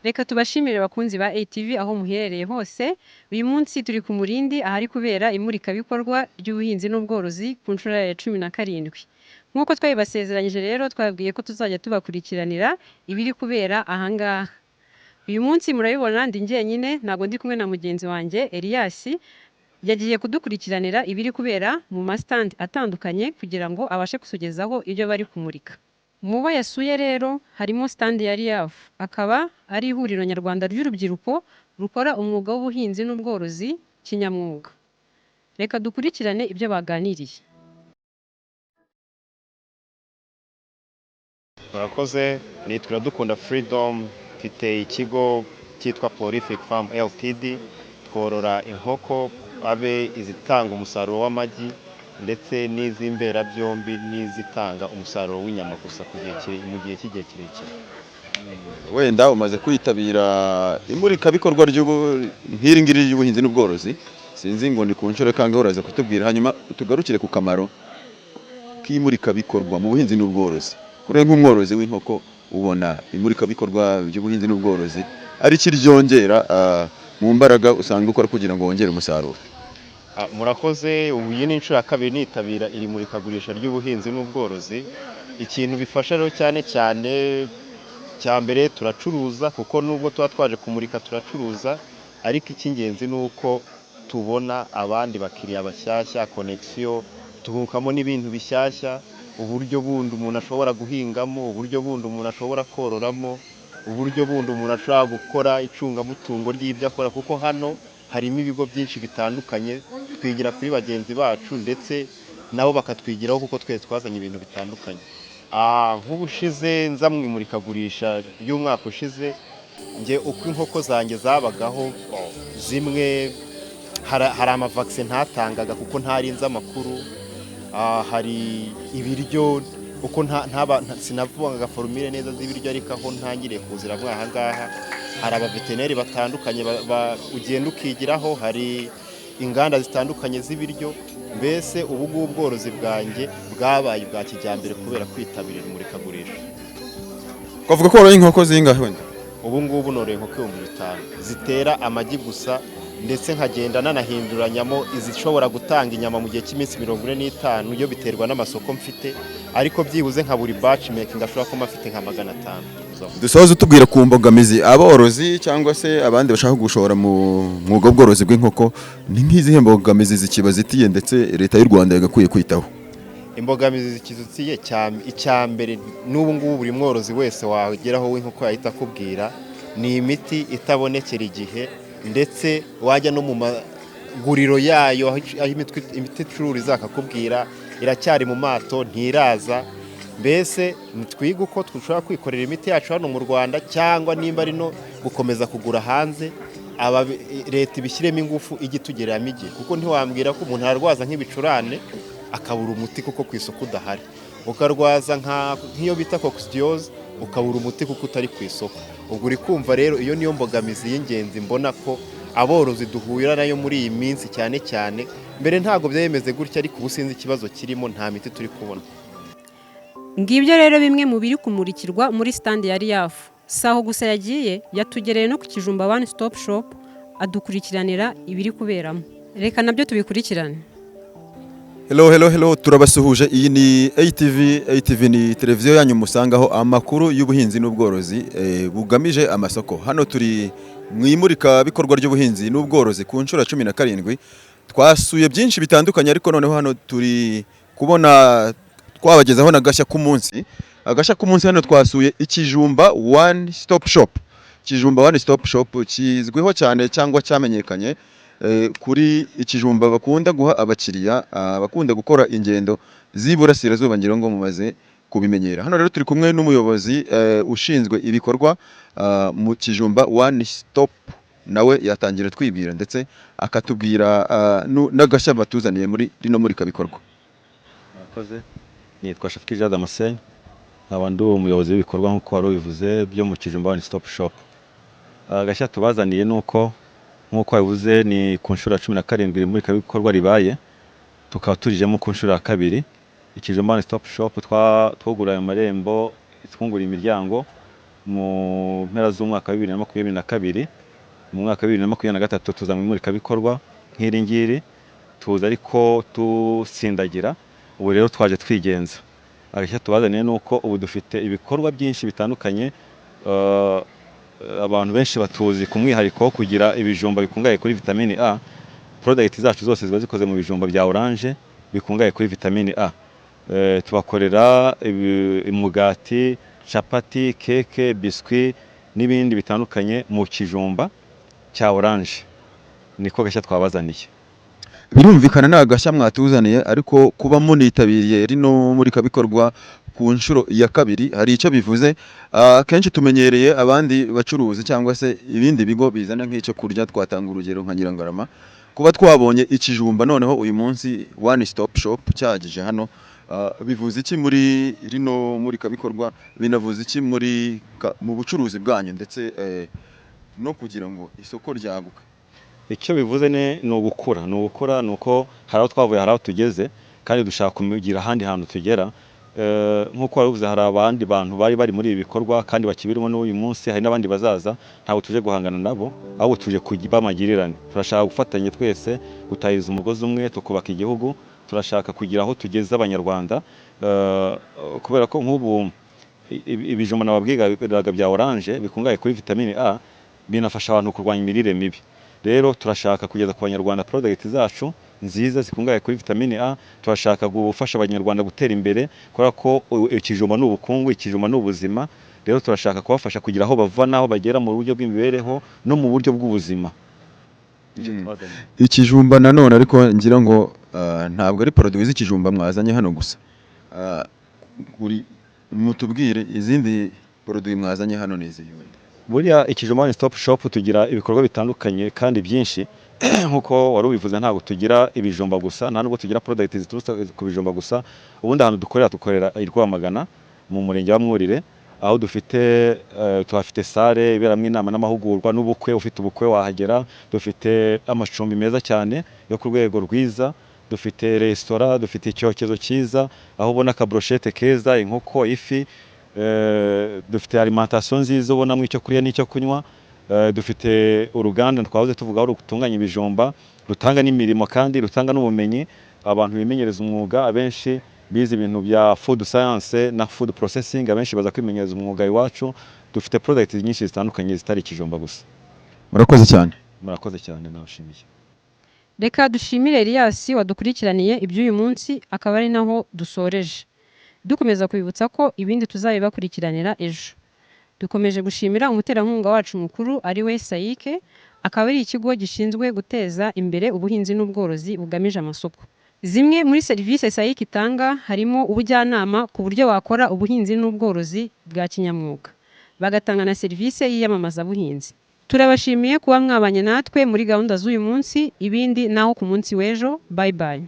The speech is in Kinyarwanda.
Reka tubashimire abakunzi ba ATV aho muherereye hose. Uyu munsi turi ku Murindi ahari kubera imurikabikorwa ry'ubuhinzi n'ubworozi ku nshuro ya 17. Nk'uko twabibasezeranyije rero, twababwiye ko tuzajya tubakurikiranira ibiri kubera aha ngaha. Uyu munsi murabibona ndi njyenyine, ntabwo ndi kumwe na mugenzi wanjye Elias, yagiye kudukurikiranira ibiri kubera mu masitandi atandukanye kugira ngo abashe kutugezaho ibyo bari kumurika. Mu bo yasuye rero harimo stand ya RYAF, akaba ari ihuriro nyarwanda ry'urubyiruko rukora umwuga w'ubuhinzi n'ubworozi kinyamwuga. Reka dukurikirane ibyo baganiriye. Murakoze, nitwa Iradukunda Freedom, mfite ikigo cyitwa Prolific Farm Ltd, tworora inkoko, abe izitanga umusaruro w'amagi ndetse n'iz'imberabyombi n'izitanga umusaruro w'inyama gusa mu gihe cy'igihe kirekire. Wenda umaze kwitabira imurikabikorwa nk'iri ngiri ry'ubuhinzi n'ubworozi, sinzi ngo ni ku nshuro kangahe, uraza kutubwira, hanyuma tugarukire ku kamaro k'imurikabikorwa mu buhinzi n'ubworozi. Kuri nk'umworozi w'inkoko, ubona imurikabikorwa by'ubuhinzi n'ubworozi ari iki ryongera mu mbaraga usanga ukora kugira ngo wongere umusaruro? Murakoze, ubu iyi ni inshuro ya kabiri nitabira iri murikagurisha ry'ubuhinzi n'ubworozi. Ikintu bifasha rero cyane cyane, cya mbere turacuruza, kuko nubwo tuba twaje kumurika turacuruza, ariko icy'ingenzi ni uko tubona abandi bakiriya bashyashya, connection, tungukamo n'ibintu bishyashya, uburyo bundi umuntu ashobora guhingamo, uburyo bundi umuntu ashobora kororamo, uburyo bundi umuntu ashobora gukora icungamutungo ry'ibyo akora, kuko hano harimo ibigo byinshi bitandukanye, twigira kuri bagenzi bacu ndetse nabo bakatwigiraho, kuko twese twazanye ibintu bitandukanye. Nk'ubushize nza mu imurikagurisha ry'umwaka ushize, njye uko inkoko zanjye zabagaho, zimwe hari amavaccin ntatangaga kuko ntari nzi amakuru, hari ibiryo uko sinavugaga formule neza z'ibiryo, ariko aho ntangiriye kuzira mwaha ngaha hari abaveterineri batandukanye ugenda ukigiraho, hari inganda zitandukanye z'ibiryo. Mbese ubu ngubu ubworozi bwanjye bwabaye ubwa kijyambere kubera kwitabira imurikagurisha. Twavuga ko woroye inkoko zingahe wenda? Ubu ngubu noroye inkoko 5000 zitera amagi gusa, ndetse nkagenda nanahinduranyamo izishobora gutanga inyama mu gihe cy'iminsi 45, iyo biterwa n'amasoko mfite, ariko byibuze nka buri batch making ashobora kuba afite nka 500. Dusoze utubwira ku mbogamizi aborozi cyangwa se abandi bashaka gushora mu mwuga w'ubworozi bw'inkoko, ni nk'izihe mbogamizi zikibazitiye ndetse Leta y'u Rwanda yagakwiye kwitaho? Imbogamizi zikizitiye, icya mbere n'ubu ngubu buri mworozi wese wageraho w'inkoko yahita akubwira, ni imiti itabonekera igihe, ndetse wajya no mu maguriro yayo aho imiti icururiza akakubwira iracyari mu mato, ntiraza. Mbese ntitwige uko dushobora kwikorera imiti yacu hano mu Rwanda, cyangwa nimba ari no gukomeza kugura hanze, Leta ibishyiremo ingufu ijye itugereramo igihe, kuko ntiwambwira ko umuntu ararwaza nk'ibicurane akabura umuti kuko ku isoko udahari, ukarwaza nk'iyo bita coccidiose ukabura umuti kuko utari ku isoko. Ubwo uri kumva rero iyo niyo mbogamizi y'ingenzi mbona ko aborozi duhura nayo muri iyi minsi cyane cyane. Mbere ntabwo byari bimeze gutya, ariko ubu sinzi ikibazo kirimo, nta miti turi kubona. Ngibyo rero bimwe mu biri kumurikirwa muri stand ya RYAF. Si aho gusa yagiye, yatugereye no ku Kijumba One Stop Shop adukurikiranira ibiri kuberamo. Reka nabyo tubikurikirane. Hello, hello, hello, turabasuhuje. Iyi ni ATV. ATV ni televiziyo yanyu musangaho amakuru y'ubuhinzi n'ubworozi bugamije amasoko. Hano turi mu imurikabikorwa ry'ubuhinzi n'ubworozi ku nshuro ya 17. Twasuye byinshi bitandukanye, ariko noneho hano turi kubona twabagezaho n'agashya k'umunsi. Agashya k'umunsi, hano twasuye Ikijumba One Stop Shop. Ikijumba One Stop Shop kizwiho cyane cyangwa cyamenyekanye kuri ikijumba bakunda guha abakiriya abakunda gukora ingendo z'iburasirazuba, ngira ngo mumaze kubimenyera. Hano rero turi kumwe n'umuyobozi ushinzwe ibikorwa mu Kijumba One Stop, nawe yatangira twibwira ndetse akatubwira n'agashya batuzaniye muri rino murikabikorwa. Murakoze, nitwa Shafiki Jean Damascene, nkaba ndi umuyobozi w'ibikorwa nk'uko wari ubivuze byo mu Kijumba One Stop Shop. Agashya tubazaniye ni uko, nk'uko wabivuze, ni ku nshuro ya 17 imurikabikorwa ribaye, tukaba turijemo ku nshuro ya kabiri. Ikijumba One Stop Shop twuguriye ayo marembo, twunguriye imiryango mu mpera z'umwaka wa 2022. Mu mwaka wa 2023 tuza mu imurikabikorwa nk'iri ngiri, tuza ariko dusindagira. Ubu rero twaje twigenza. Agashya tubazaniye ni uko ubu dufite ibikorwa byinshi bitandukanye. Abantu benshi batuzi ku mwihariko wo kugira ibijumba bikungahaye kuri vitamini A. Product zacu zose ziba zikoze mu bijumba bya orange bikungahaye kuri vitamini A. Tubakorera umugati, capati, keke, biswi n'ibindi bitandukanye mu kijumba cya orange. Niko gashya twabazaniye. Birumvikana ni agashya mwatuzaniye, ariko kuba munitabiriye rino murikabikorwa ku nshuro ya kabiri hari icyo bivuze. Akenshi tumenyereye abandi bacuruzi cyangwa se ibindi bigo bizana nk'icyo kurya, twatanga urugero nka Nyirangarama. Kuba twabonye ikijumba noneho uyu munsi One Stop Shop cyagije hano, bivuze iki muri rino murikabikorwa? Binavuze iki mu bucuruzi bwanyu ndetse no kugira ngo isoko ryaguke? Icyo bivuze ni ugukura, ni ugukura, ni uko hari aho twavuye, hari aho tugeze, kandi dushaka kugira ahandi hantu tugera. Nk'uko wabivuze, hari abandi bantu bari bari muri ibi bikorwa kandi bakibirimo n'uyu munsi, hari n'abandi bazaza. Ntabwo tuje guhangana nabo, ahubwo tuje kuba magirirane. Turashaka gufatanya twese, gutahiriza umugozi umwe, tukubaka igihugu. Turashaka kugira aho tugeza Abanyarwanda, kubera ko nk'ubu ibijumba nababwiraga bya orange bikungahaye kuri vitamine A binafasha abantu kurwanya imirire mibi. Rero turashaka kugeza ku Banyarwanda product zacu nziza zikungahaye kuri vitamine A. Turashaka gufasha Abanyarwanda gutera imbere, kubera ko ikijumba ni ubukungu, ikijumba ni ubuzima. Rero turashaka kubafasha kugira aho bava n'aho bagera mu buryo bw'imibereho no mu buryo bw'ubuzima. Nicyo twazanye. Ikijumba nanone, ariko ngira ngo ntabwo ari produit z'ikijumba mwazanye hano gusa. Kuri mutubwire izindi produit mwazanye hano ni izihe wenda? Buriya Ikijumba One Stop Shop tugira ibikorwa bitandukanye kandi byinshi. Nk'uko wari ubivuze, ntabwo tugira ibijumba gusa, nta nubwo tugira product ziturutse ku bijumba gusa. Ubundi ahantu dukorera, dukorera i Rwamagana mu murenge wa Mwurire, aho dufite tuhafite salle iberamo inama n'amahugurwa n'ubukwe. Ufite ubukwe wahagera. Dufite amacumbi meza cyane yo ku rwego rwiza, dufite resitora, dufite icyokezo cyiza aho ubona akabroshete keza, inkoko, ifi. Dufite alimentation nziza ubonamo icyo kurya n'icyo kunywa. Dufite uruganda twahoze tuvugaho rutunganya ibijumba, rutanga n'imirimo kandi rutanga n'ubumenyi. Abantu bimenyereza umwuga, abenshi bize ibintu bya food science na food processing, abenshi baza kwimenyereza umwuga iwacu. Dufite product nyinshi zitandukanye zitari ikijumba gusa. Murakoze cyane. Murakoze cyane, nabashimiye. Reka dushimire Elias wadukurikiraniye iby'uyu munsi, akaba ari naho dusoreje, dukomeza kubibutsa ko ibindi tuzabibakurikiranira ejo. Dukomeje gushimira umuterankunga wacu mukuru ari we SAIC, akaba ari ikigo gishinzwe guteza imbere ubuhinzi n'ubworozi bugamije amasoko. Zimwe muri serivisi SAIC itanga harimo ubujyanama ku buryo wakora ubuhinzi n'ubworozi bwa kinyamwuga, bagatanga na serivisi y'iyamamazabuhinzi. Turabashimiye kuba mwabanye natwe muri gahunda z'uyu munsi. Ibindi naho ku munsi w'ejo. Bye bye.